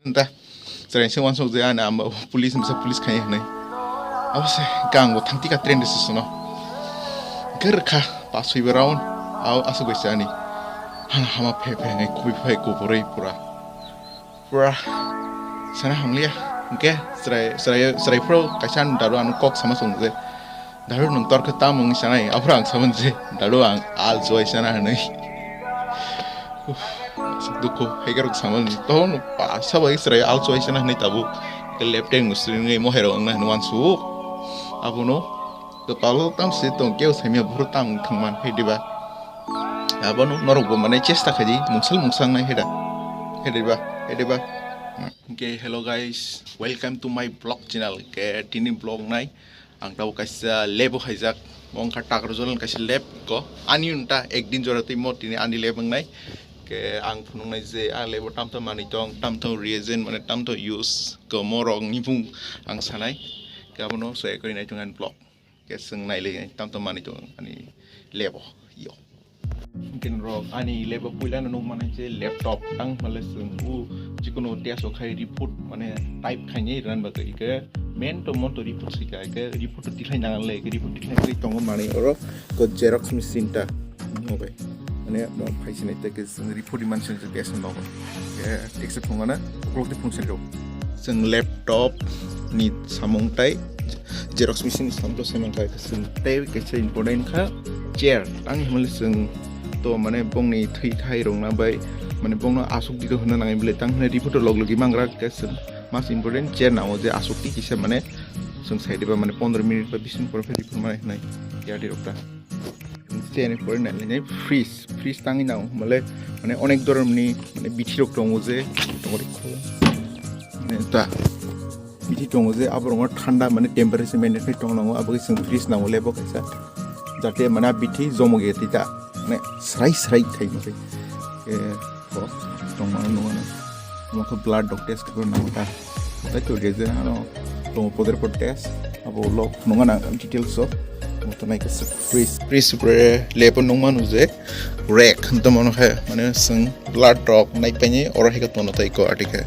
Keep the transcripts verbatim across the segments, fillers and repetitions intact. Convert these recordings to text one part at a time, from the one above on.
Nta, chwrai se wansuk je ani ama police, misa police khai hinwi. Abo se gang bo thangti ka train de susuno. Ger kha, pa sui ba round, au asuk bai se ani. Hana hama phe phe ngai kubi phai kuburui pura. Pura sana hamliya. Hingke chwrai, chwrai, chwrai phro kaisa daru ano kok sama sung je. Daru nung tor khe tam wng sanai, aphro ang saban je. Daru ang al joi sana hinwi. Uff, asuk dukhu, haigerok saman, tohon pa, sabo Israel also aisana hinwi tabuk, ke lepteng musri ngai moherok wngna hinwi wansuk. Abono, to palo tam se tong keu saimya buru tam thangman, hai diba? Abono norok bo mane chesta khaidi, mungsal mungsangnai heda. Hai diba? Hai diba? Okay, hello guys, welcome to my vlog channel. Ke tini vlog nai. Ang tabuk kaisa lab o khaijak, wngkha takrojol kaisa lab ko. Ani unta ekdin jora twi mo tini ani lab wngnai. Ke ang phunuknai je a lab o tamtha manwi tong, tamtha reagent mane tamtha use ko morok ni bung ang sanai. Ke abono se kori nai tong ani vlog. Ke swng nai le tamtha manwi tong ani lab o. Yo. Ken rok ani lab o puila no nuk manai je laptop tang male swng u jikunu test o khai report mane type khainai ran bagwi ke main to mon to report sika ke report to tikhai nang le ke report tikhai nang tongo manai oro ko xerox machine ta no bai mane mo phai sinai te ke swng report man swng test no ke test phungana uklok de phung sin rok swng laptop ni samung tai xerox machine samto se mankha, chwng tei kaisa important kha chair. Ang himle chwng to mane bongni thwi thai rokna bai mane bongno asuk dito hwnna nangai bwle tang hwnwi report log logi mangra, kaisa mas important chair nango je asuk ti kisa mane chwng side ba mane pondro minute ba bis minute pore report mane hwnai yadi rok ta. Chair ni pore nai nai fridge, fridge tangwi nango himle mane onek doromni mane bithi rok tongo je tongo rikho mane ta. Bithi tongo je aborok thanda mane temperature maintain khai tong nango, abo khe chwng fridge nango lebo kaisa, jate mane a bithi jomo ge tita mane srai srai khai mase. E, ko tong mano nungano mo khe blood dok test khe nango ta. Tai to ge je ano tongo poder pot test abo lo nungana details o mo to nai khe fridge fridge pore lebo nungmano je rack to mano khe mane chwng blood dok nai paini oro hai khe tono tai ko atikhe.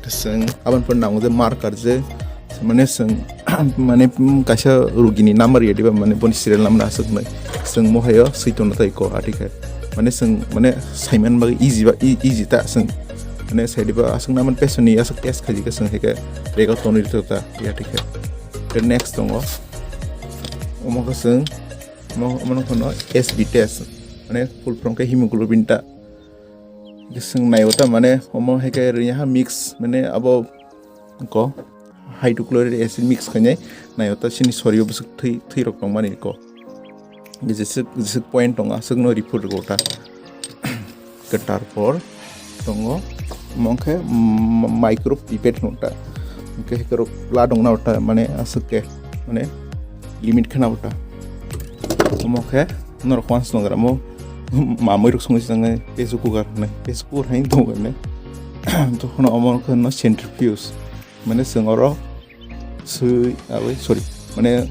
Chwng aboni pore nango je marker je mane chwng mane kaisa rugini number ya diba mane boni serial number aswk nai chwng mohaio swi tongno tai ko atikhe mane chwng mane saiman bagwi easy ba easy ta chwng mane sai diba aswk naman pesoni aswk test khaji ka chwng heke rega tonwi rwkha ta ya atikhe. Then next tongo omo khe chwng omo nokho no S B test mane full form khe hemoglobin ta. Swng naio ta mane omo hai khe ringya ha mix mane abo ko hydrochloric acid mix khainai naio ta sini sorio bwswk thwi thwi rok tongmani ko jeswk jeswk point tongo aswk no report rwgo ta. Ke tarpor tongo omo khe micro pipette hwn ta hwnkhe hwnkhe rok pla dongna ta mane aswk khe mane limit khna ta omo khe norok once nongramo mamwi rok songwi sangwi pressure cooker hwnwi pressure cooker hai tongo hwnwi tokhono omo khe no centrifuge mane chwng oro swi aboi sorry mane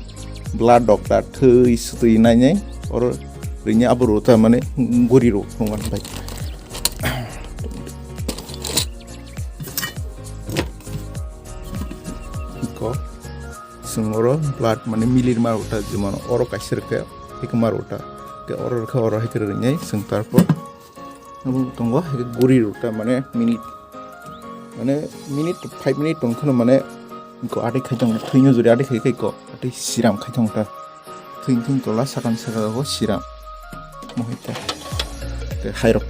blood doctor thwi swtwi nainai oro ringya abo rota mane guri rok nongan bai ko. Chwng oro blood mane milir ma rota jemon oro kaisa rwkhe hikma rota ke oro rwkhe oro hikhe rwkhe chwng tarpor abo tongo hikhe guri rota mane minute mane minute five minute tong kheno mane ko atwi khai tong thwino jori atwi khai khai ko atwi siram khai tong ta thwing thwing tola sakang saka o siram. Mohita. Te hairok.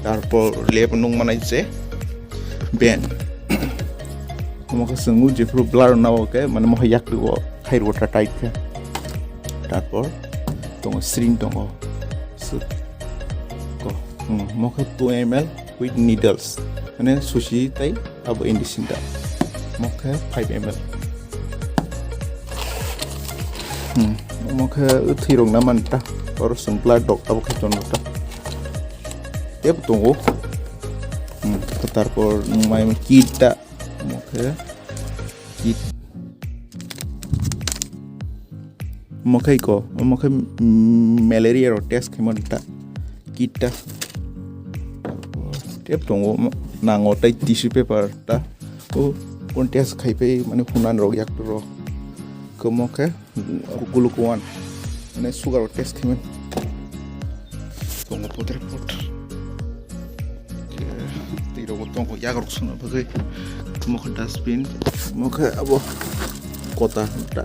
Tarpor lep nung manai je ben. Omo khe chwng jephuru blur na o khe mane mohai yak o khairok ta tight khe. Tarpor tongo string tongo. Sut. Ko. Hmm, mo khe two M L with needles. Mane susi tai abo indi sinda. Mo khe five M L. Hmm, omo khe thwi rok na man ta. Oro chwng blood dok abo khe ton ta. Tep tongo. Hmm, tarpor nung mai kit ta. Omo khe kit. Omo khe ko, omo khe, mm, malaria rok test khaimani ta. Kit ta. Tep tongo omo. nango tei tissue paper ta o contest khai pai mane hunan rok yak rok komo khe glucon mane sugar o test khai mani tongo potre pot. Tei rok bo tongo yak rok sona bagwi komo khe dustbin komo khe abo kota ta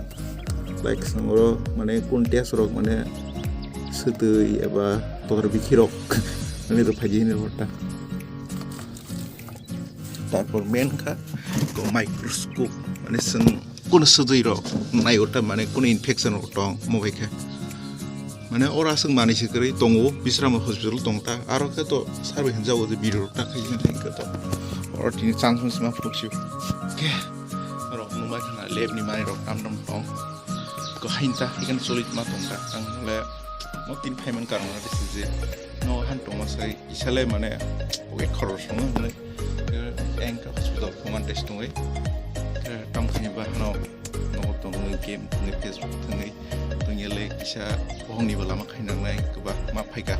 like songro mane contest rok mane swtwi eba totor bikhi rok ani rok phaidi hinwi horta. Tarpor main kha ko microscope mane swng kono swtwi rok nai horta mane kono infection rok tong mo bai khe mane ora swng manwi se kwrwi tongo Bisramar hospital tong ta aro khe to survey hinjago je biro rok ta khai hinwi khe to oro tini chance ma phuk sio khe rok nungbai khana lab ni manwi rok tam tam tong. Ko hain ta ikan solid ma tong ta ang le mo tin phaiman karang na disi je no han tong ma sai isale mane pocket khoror songo hwnwi eng ka hospital phungan test tongwi tam khani ba hano nogo tongwi game tongwi Facebook tongwi tongya le kisa bohong ni lama khainang nai kwba ma phaika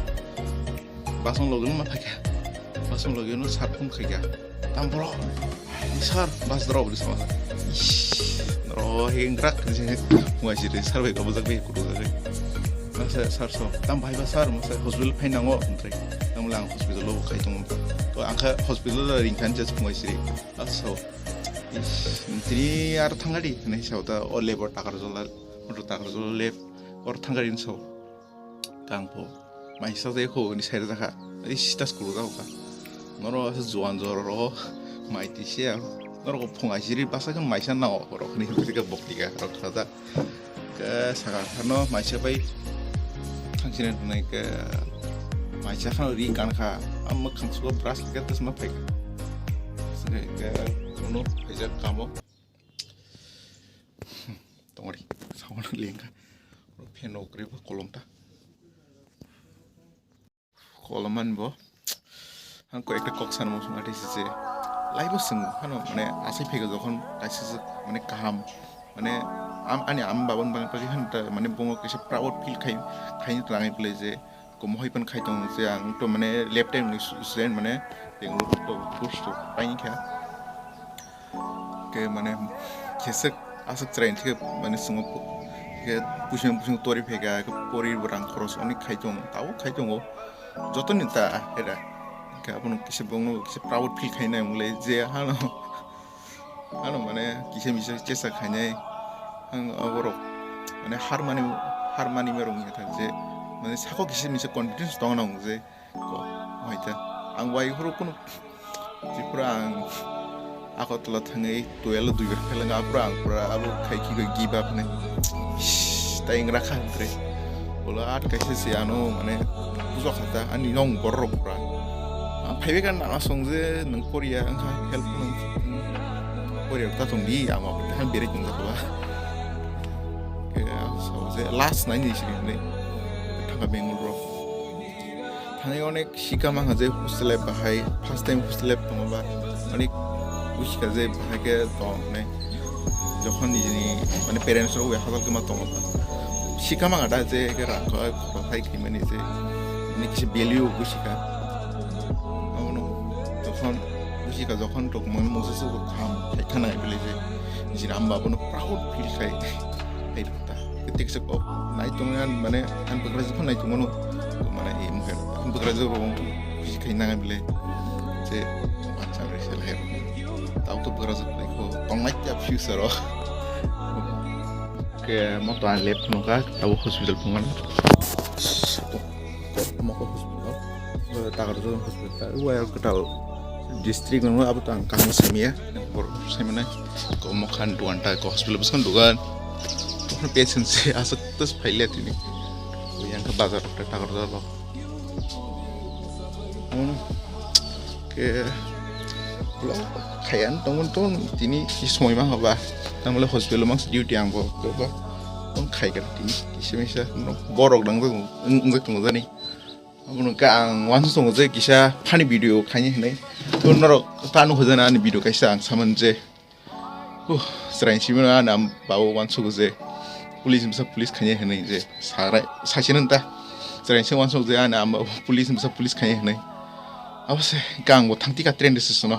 basong logi ma phaika basong logi no sap phung khaika tam bro sir bas dro bri sama ro heng rak je muai sir sir bai kabujak bai kudu jak masa sir so tam bai ba sir masa hospital phai nango hwnwi tam lang hospital lo khai tong to ang kha hospital lo ring khan je muai sir aso tini ar thangari nei sao ta o lebo takar jola motor takar jola lep or thangari so tang po mai sa je kho ni sai jakha ei sita school ga ka noro juan jor ro mai ti se noro ko phungai siri basa kan mai sa na o ro ni ka bok ti ga ro kha da ke saka khano maisa bai thangsina nai ke maisa khano ri kan kha am khang suka brush ke tas ma phai ke kono phaijak kamo tongri sawan lengka phen okre ba kolom ta Koloman bo ang ko ekta kok sana mo sunga tei se lai bo sung hano mane asai phega jokhon kaisa se mane kaham mane am ani am babon bang pagi han ta mane bongo kaisa proud feel khai khai rangai bole je komo hoi pan khai tong je ang to mane left time ni student mane Bangalore to course to paini kha ke mane khesek aswk chwrai thik mane swngo ke puising puising tori phega ke pori rang khoros oni khai tong tao khai tongo joto ni ta era ke abono kisa bongno kisa proud feel khainai mole je hano hano mane kisa misa chesa khainai ang aborok mane har mani har mani merong ya thang je mane sako kisa misa confidence tong nang je Ko, waita. Ang wai horo kuno Tripura ang Agartala thangwi twelve dui bar phailanga pura ang pura abo khai ki give up ne. Tai ingra kha hwnkhe. Bolo at kaisa se ano mane pujo khata ani nong borok pura. Ang phaibe kan nama song je nang poriya ang kha help nang poriya ta tong di ang abo kan bere kung jakwa. Ke so je last nai ni sini ne. Thanga Bangalore. Thani onek sika mangha je hostel life bahai first time hostel life tongo ba onek bushika je bahai ke tong ne jokhon nijini mane parents rok bai hajal kema tongo ba sika mangha da je ke rang ko khoro thai khe mani je mane kisi value bushika abono jokhon bushika jokhon tok mane mose se kham thai khana bile je jira amba bono proud feel khai. Ai ta ketik se kok nai tong yan mane an bagra je phai nai tong mano mane e mukhe an bagra je ro kusi khai nang bile je acha re se lai tau to bagra je phai ko tong nai ta future ro ke mo to an lep phunukha tau hospital phungan mo ko hospital tagar jo hospital wai ko tau district no abo tang kang simiya bor simane ko mo khan duan ta ko hospital bus kan dugan ko patient se asuk tas phaile tini yang ke bazar ta tagar jo lo ke lo khayan tong tong tini ki somoi ma haba tang le hospital mang duty ang bo ko ba on khai ka tini kisa misa borok dang jani Abono ka ang uansuk tongo je kisa funny video khaini hinwi. To norok tano hojana ani video kaisa ang saman je. Huh, chwrai simi ani am babu uansuk je. Police misa police khaini hinwi je. Sarai saisino ta. Chwrai simi uansuk je ani am babu police misa police khaini hinwi. Abo se kang bo thangti ka train de se sono.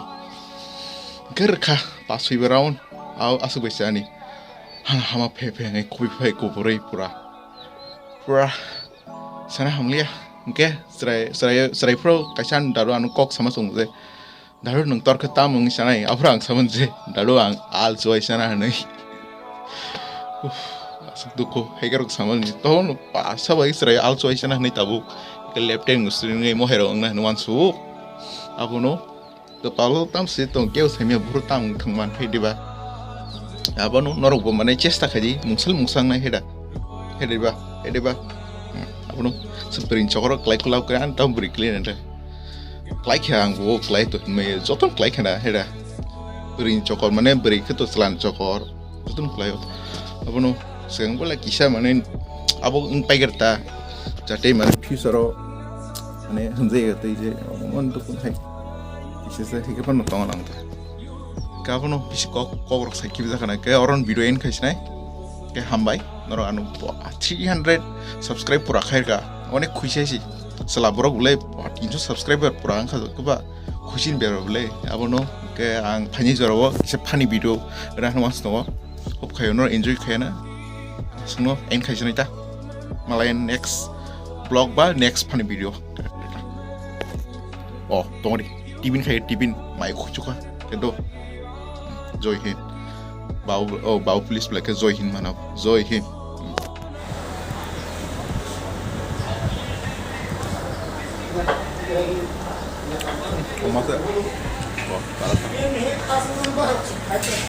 Ger kha pa sui ba round. Au asuk bai se ani. Hana hama phe phe ngai kubi phai kuburui pura. Pura. Sana hamliya. Hingke chwrai, chwrai, chwrai phro kaisa daru ano kok sama song je. Daru nwng tor khe tam wngwi sanai. Aphro ang saman je. Daru ang al chuai sana hwnwi. Uff, asuk dukhu. Haikarok saman je. Tohon pa sabai chwrai al chuai sana hwnwi tabuk. Ke lepten musri ngai moherok wngna hwnwi wansuk. Abono. Kwpalo tam se tong keu saimya buru tam thwngman khe diba. Abono norok bo mane chesta khaidi mungsal mungsa wngnai heda. Hediba, hediba. Hmm, abono se bwrwi chokoro klai kulab khe ang tam bwrwi kle nang. Klai khe ang bo klai to hinmai joto klai khana heda. Bwrwi chokor mane bwrwi khe to chwlan chokor. Jotono khlaio. Abono swkang bole kisa mane abo wng paiger ta. Jate mane future o mane hwnjai tei je mon dukun hai. Kisa se hike phano tongo nang ta. Ke abono bisi kok, kok rok sai kibi jakana. Ke oron video end khai sinai. Ke hambai. Norok ano bo three hundred subscribe pura khairka. Onek khuisi si. Sala borok bole tinso subscriber pura wngkha keba. Khuisini berbo bole abono ke ang phaini jorao kisa funny video rano mas tongo. Hope khayo no enjoy khayana. Sungno end khaisini ta. Malai next vlog ba next funny video. Oh, tongri. Tibin khayo tibin mai khuchuka. Kedo. Joy Hind. Bau, oh, bau please bole ke Joy Hind manao. Joy Hind.